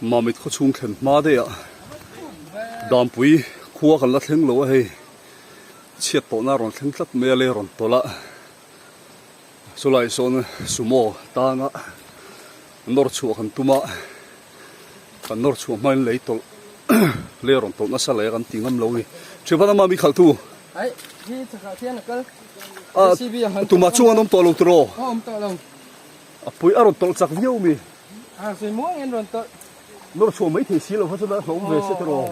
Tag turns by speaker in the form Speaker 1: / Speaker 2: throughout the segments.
Speaker 1: Mamit khaw chhung thlen hma daih ah Dampui khua kan la thleng lo a hei chhiat tawhna a rawn thleng tlat mai a lei rawn tawlh a chulai sawn sumo tanga nawr chhuah kan tum a kan nawr chhuah hmain lei tawlh lei rawn tawlh nasa leh kan ti ngam lo a ni thianpa nangmah mi khalh tu tumah chuan an awm tawh lo tiraw a pui a rawn tawlh chak viau mi.
Speaker 2: A sawi muang in rawn tawlh.
Speaker 1: Nawr chhuah mai thei si lo kha chuan a hlawm ve se tiraw.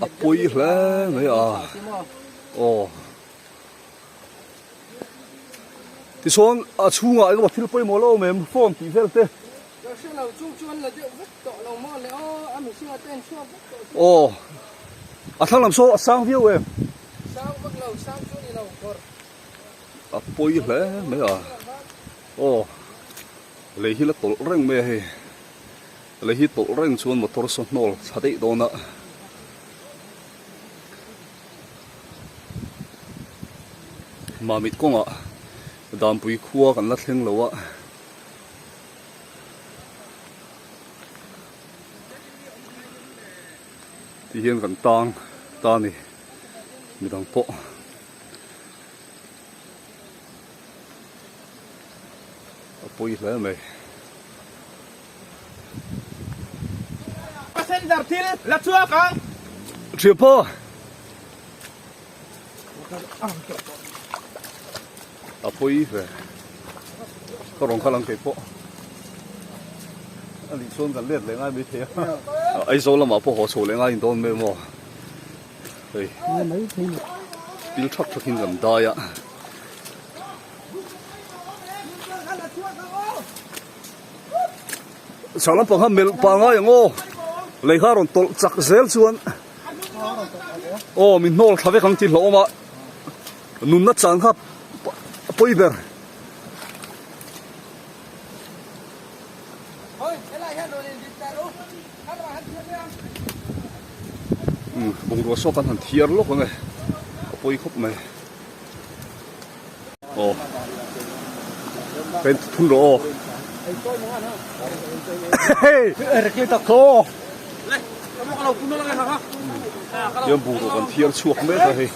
Speaker 1: A pawi hle mai a. Aw. Tichuan a chhungah engemaw thil pawimawh lo awm em phone tih vel te.
Speaker 2: Ka hre lo chung chuan la deuh vek tawh lo maw le aw a mihring a ten chhuak vek tawh chu.
Speaker 1: Aw. A thlang lam saw a sang viau em?
Speaker 2: Sang vak lo, sang chu ni lo kawr.
Speaker 1: A pawi hle mai a. Aw lei hi la tawlh reng mai a hei lei hi tawlh reng chuan motor saw hnawl thla daih dawn a Mamit kawngah Dampui khua kan la thleng lo a. Ti hian kan tang ta a ni midang pawh. A pawi hle mai.
Speaker 2: Passenger thil la chhuak ang.
Speaker 1: Thianpa. A pawi ve. Ka rawn kal ang kei pawh. A nih chuan kan let leh ngai mai thei a. Aizawl lamah pawh haw chho leh ngai in dawn mai maw. Hei pil thak thak in kan dai a. Chhak lampang kha melh pah ngai ang aw. Lei kha rawn tawlh chak zel chuan aw min hnawl thla vek ang tih hlauhawm a. Nunna chan kha a pawi ber. Bungrua saw kan han thiar lawk ang e a pawi khawp mai aw ka in thun rawh aw hei hian bungrua kan thiar chhuak mek a hei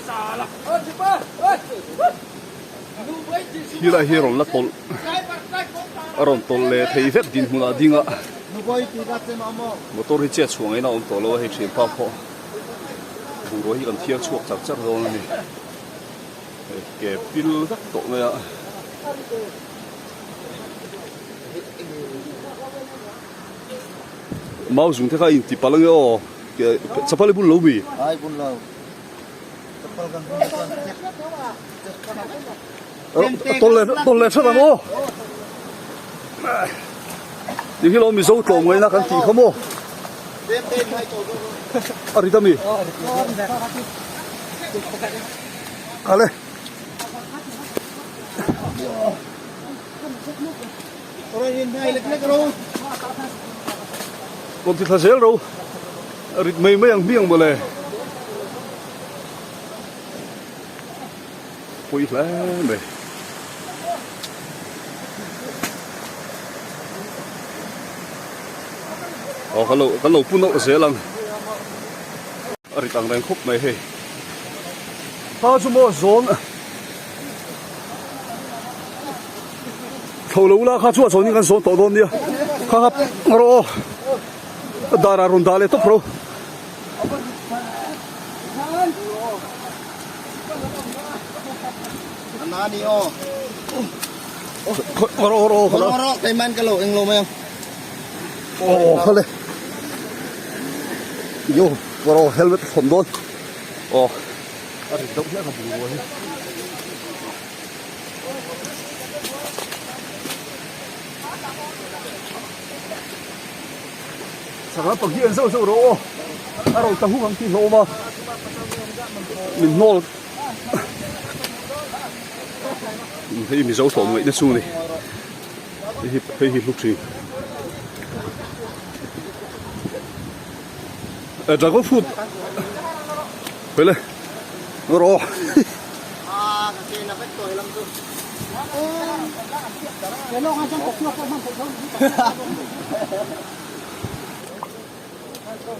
Speaker 1: helai hi rawn la tawlh a rawn tawlh leh thei vek dinhmunah a ding a motor hi chet chhuah ngeiin a awm tawh lo a hei thian pa pawh bungrua hi kan thiar chhuak char char dawn a ni hei ke pil vek tawh mai a. Mau zung te kha a inti palh ange aw chapal i bun lo mi? Tawlh leh that ang aw ti hi lo mizo tlawm ngaihna kan tih kha maw a rit ami kale rawn ti thla zel ro a rit mai mai ang hmiang mawle. Pawi hle mai. Aw kan lo kan lo pu nawlh zel ang. A rit ang reng khawp mai hei. Kha chu maw zawn thlo lo ula kha chu a zawn in kan zawn tawh dawn nia. Kha kha rawh aw. Darah rawn dah leh tawp ro. Sangha pahnih an zauh zauh rawh aw a rawn ta hung ang tih hlawm a min hnawl hei mizo hlawm ngaihna chu ni hei hi hei hi hlu thin e dragon fruit hei le rawh aw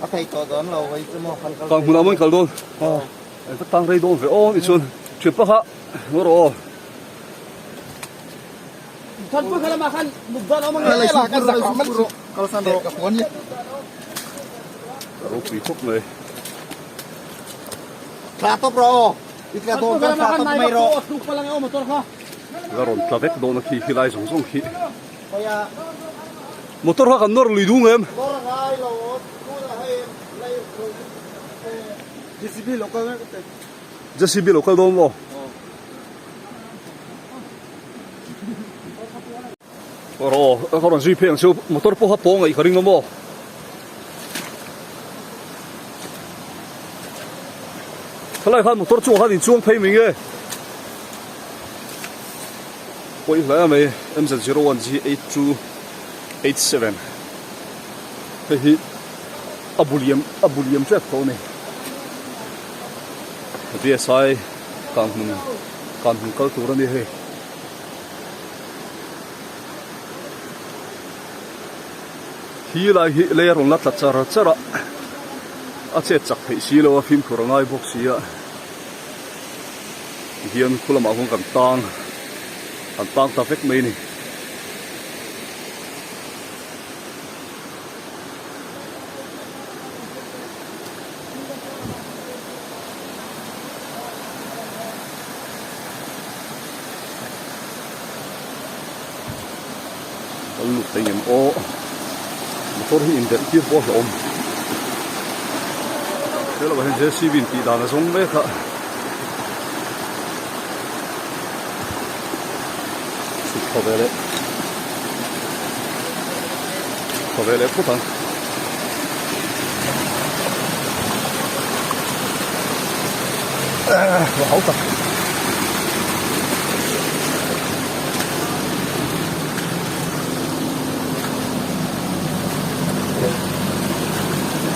Speaker 3: A thei tawh dawn lo vai chu maw kan kal.
Speaker 1: Kang hmunah maw in kal dawn?
Speaker 3: Aw.
Speaker 1: An va tang rei dawn ve aw ni chuan thian pakha ngaw rawh aw.
Speaker 2: Thanpui kha lamah khan mut dawn awm ang e la kan zak man chu
Speaker 3: kalsan rawh ka huan hi.
Speaker 1: Ka ropui khawp mai.
Speaker 3: Thla tawp rawh aw. I tla dawn chuan thla tawp mai rawh.
Speaker 1: La rawn tla vek dawn a khi khi lai zawng zawng khi. Motor kha kan nawr lui dung em? JCB lo kal dawn maw? Aw ka rawn zui phei ang chu motor pawh kha pawh ngaih ka ring a maw? Thalai khan motor chungah khan inchuang phei mai nge? Pawi hle mai MZ01G8287 hei hi a bu liam a bu liam tep tawh a ni VSI kanghmun kanghmun kal tur a ni hei hi lai hi lei a rawn la tla char char a a chet chak theih si lo a fimkhur a ngai bawk si a. Tihian khu lamah khuan kan tang kan tang ta vek mai a ni. Kan lut thei ngem aw motor hi indelh tir pawh a hlauhawm helamah hian JCB in tih dan a zawng mek a chhuk thaw ve leh thaw ve leh phawt ang. Hau tak.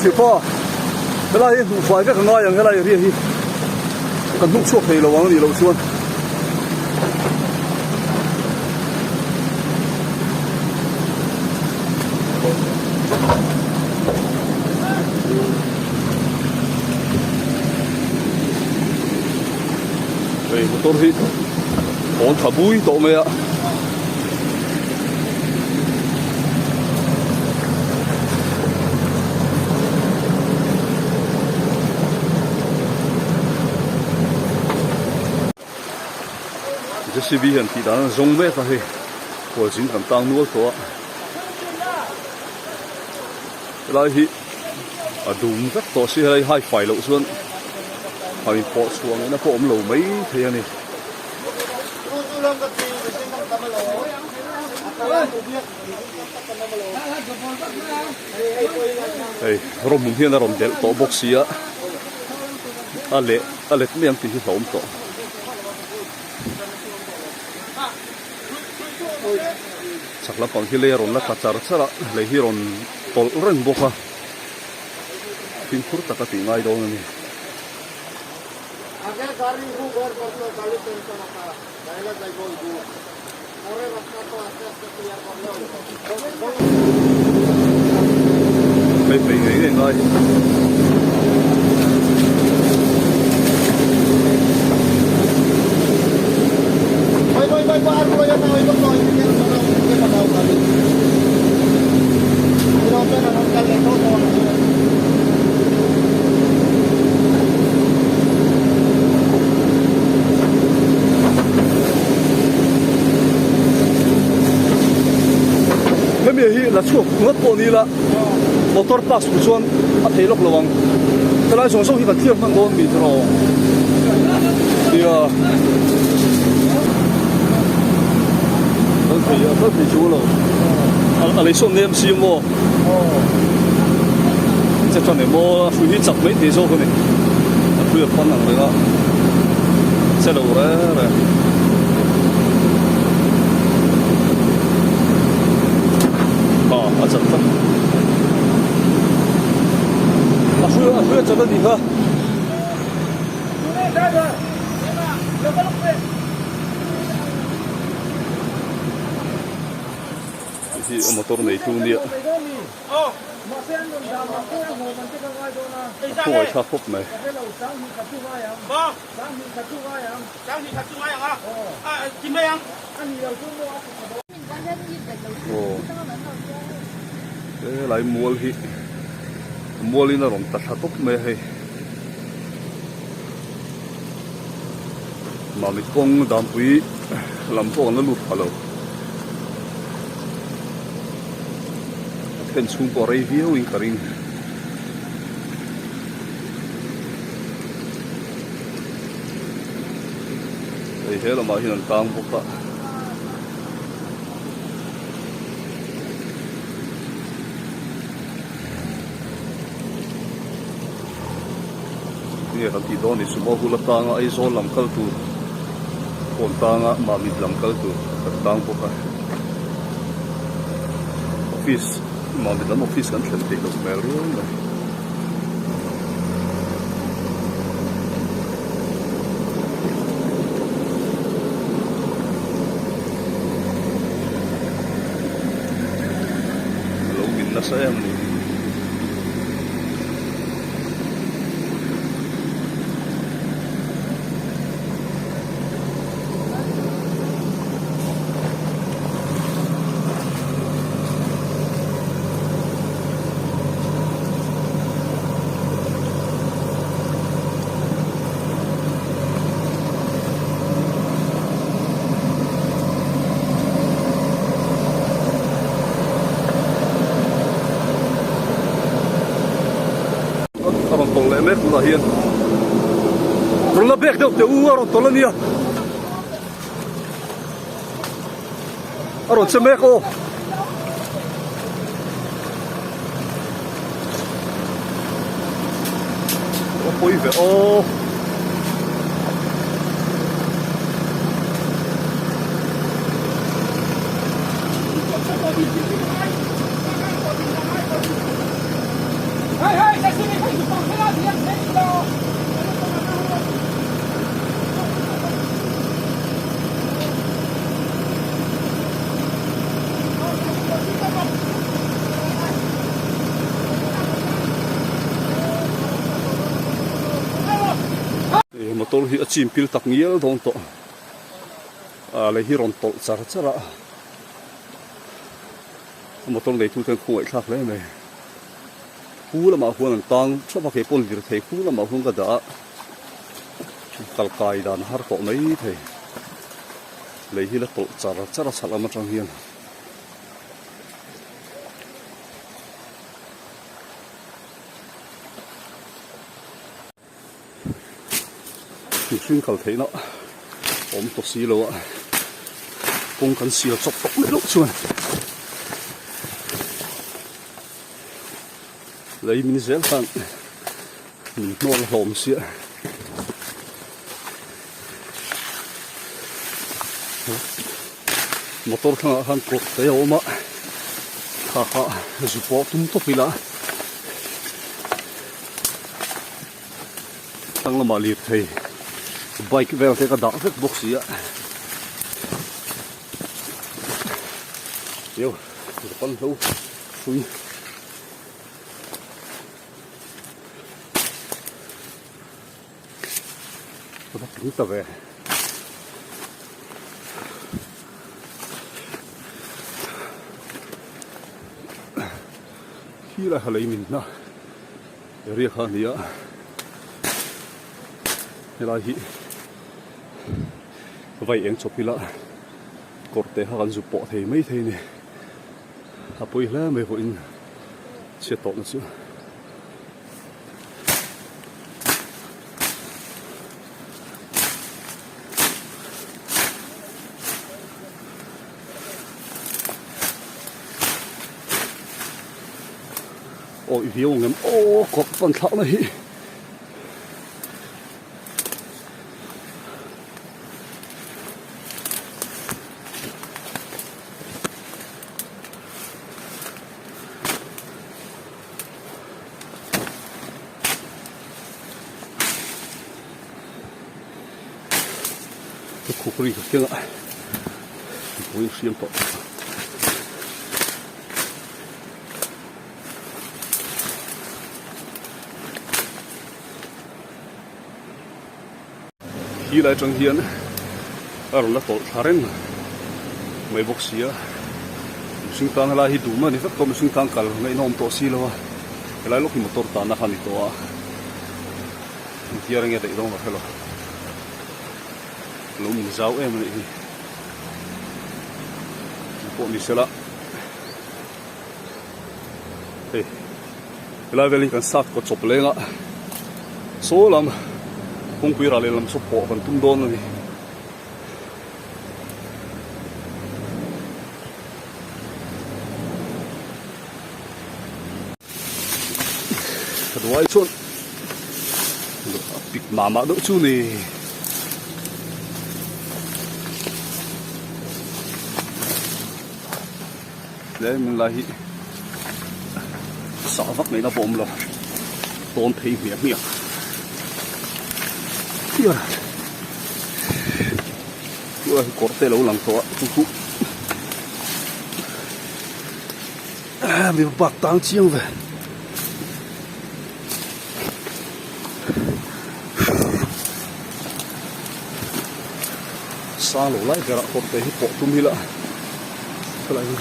Speaker 1: Thipa helai hi hmuh fai vek a ngai ang helai area hi kan hnuk chhuak thei lo ang a nih loh chuan. Hei motor hi awn tha bui tawh mai a. JCB hian tih dan a zawng mek a hei khualzin kan tang nual tawh a helai hi a dum vek tawh si helai hai fai loh chuan a in pawh chhuah ngaihna pawh a awm lo mai thei a ni. Hei rawhmun hian a rawn delh tawh bawk si a a leh a let mai ang tih hi hlauhawm tawh. Chak lampang hi lei a rawn la tla char char a lei hi a rawn tawlh reng bawk a fimkhur tak a tih ngai dawn a ni. Hei phei ngei ngei ngai. Hemi hi la chhuak ngawt pawh ni ila motor pass tur chuan a thei lawk lo ang helai zawng zawng hi kan thlir hman dawn mi chu rawh nia kan thei a kan thei chu lo a lei sawn nem si maw che tan emaw a hrui hi chak mai thei zawk a ni a hrui a pan ang reng a che lo reng reng. A chat tlat a hrui a hrui a chat a nih kha. Hei hi a motor neitu nia. A khawngaih thlak khawp mai. Aw helai mual hi mual in a rawn ta thla tawp mai a hei Mami kawng danpui lam pawh an la lut pha lo a then chhung pawh a rei viau in ka ring. Hei he lamah hian an tang bawk a. Tinge kan tih dawn ni sumo hul atanga Aizawl lam kal tur phone tanga Mamit lam kal tur kan tang bawk a. Office Mamit lam office kan thlen theih loh hmel riau mai. Lo min nasa em a ni. A rawn tawlh leh mek tunah hian rawn la bek deuh teh u a rawn tawlh a nia a rawn che mek aw. A pawi ve aw. Motor hi a chim pil tak ngial dawn tawh a lei hi rawn tawlh char char a motor neitu ten khawngaih thlak hle mai khu lamah huan an tang thap a keipawn lirthei khu lamah huan ka dah a kal kai dan a har tawh mai thei. Lei hi la tawlh char char a chhak lam atang hian. Mihring kal theihna awm tawh si lo a, kawng kan sial chawp tawh mai loh chuan lei min zel khan min hnawl hlawm sia. Motor thlangah khan kawt te a awm a kha kha zu pawh tum tawp ila thlang lamah lirthei bike vel te ka dah vek bawk si a io ka pan hlo hrui. Ka va tling ta ve. Khi lai kha lei min hna area kha a ni a helai hi vai eng chawp ila kawr te kha kan zu pawh thei mai thei a ni a pawi hle mai pawhin chhiat tawhna chu. Awi viau ngem aw kawp pan thlak na hi. Khukri ka keng a mipui hriam tawh. Khi lai atang hian a rawn la tawlh thla reng mai bawk si a, mihring tan helai hi duh mai a ni vek tawh, mihring tan kal ngaihna awm tawh si lo a, helai lawk hi motor tanna kha a ni tawh a, engtia reng nge daih dawn ka hre lo, lo min zau em a nih hi, engpawh ni sela hei helai vel hi kan sat kaw chawp leng a saw lam kawngpui ral lehlam saw pawh kan tum dawn a ni. Ka duai chuan a pik mah mah deuh chu ni. Tlem in lai hi sah vak ngaihna pawh awm lo tawn phei hmiah hmiah hmiah hi kawr te lo lang tawh a chu chu mi bak tang chiang ve. Sang lo lai berah kawr te hi pawh tum ila khawlai hi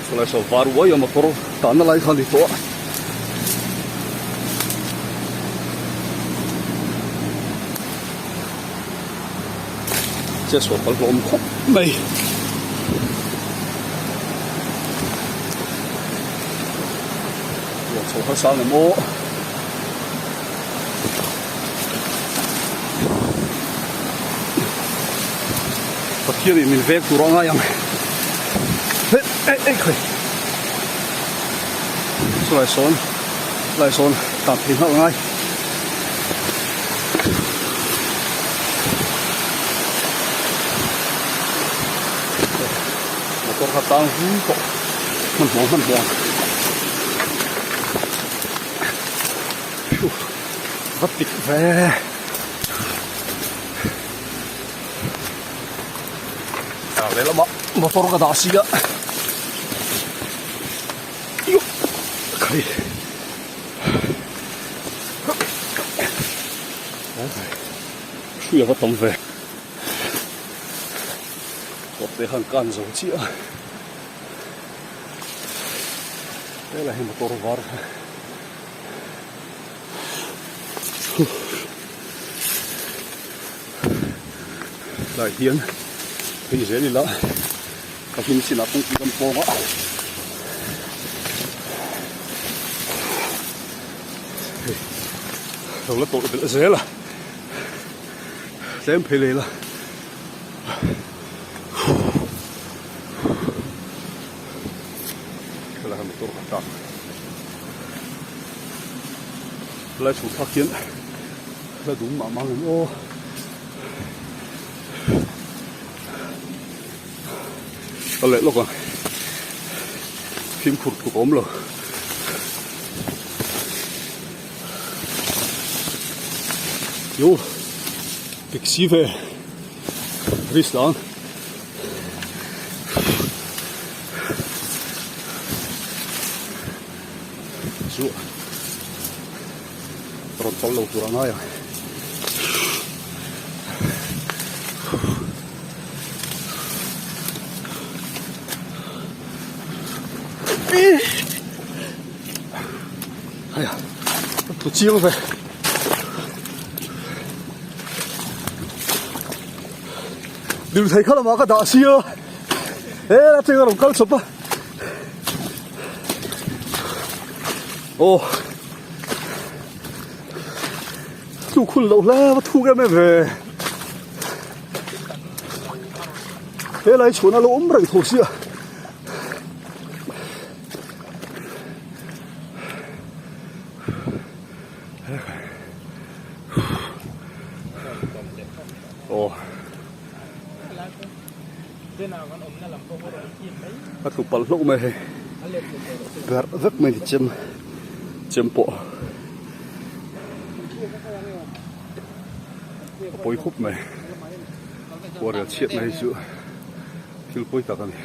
Speaker 1: khawlai saw var uai a motor tahna lai kha a ni tawh a. Che sual pal hlawm khawp mai. Ruah chho harsa ang em aw. Pathian in min vek tur a ngai ang. He eh eh khai. Chulai sawn lai sawn tan thei nghal ngai. Motor kha tang vu tawh hmanhmawh hmanhmawh ang va tik ve ah lehlamah motor ka dah si a khai. Hrui a va tam ve. Kawt te khan kan zo chiah a. Helai hi motor var kha. Lai hian phei zel ila ka hlim chinah kawngpui kan pawng a. Hei lo la tawlh belh zel a tlem phei leh ila helai hian motor ka tak helai chhuk thlak hian la dum mah mah ang em aw. Ka leh lawk ang fimkhur tluk a awm lo. Yo taxi ve risk ang. Chu rawn kal lo tur a ngai ang. Hei a tlu chiang ve. Lirthei kha lamah ka dah sia he la cheng a rawn kal chawp a. Aw. Chu khul loh hle va thuk em em ve. Helai chhuan a lo awm reng tho sia. Aw. A tlu palh hlauh mai hei berh vek mai ni chem chem pawh a pawi khup mai khuarel chhiat mai chu thil pawi tak a ni.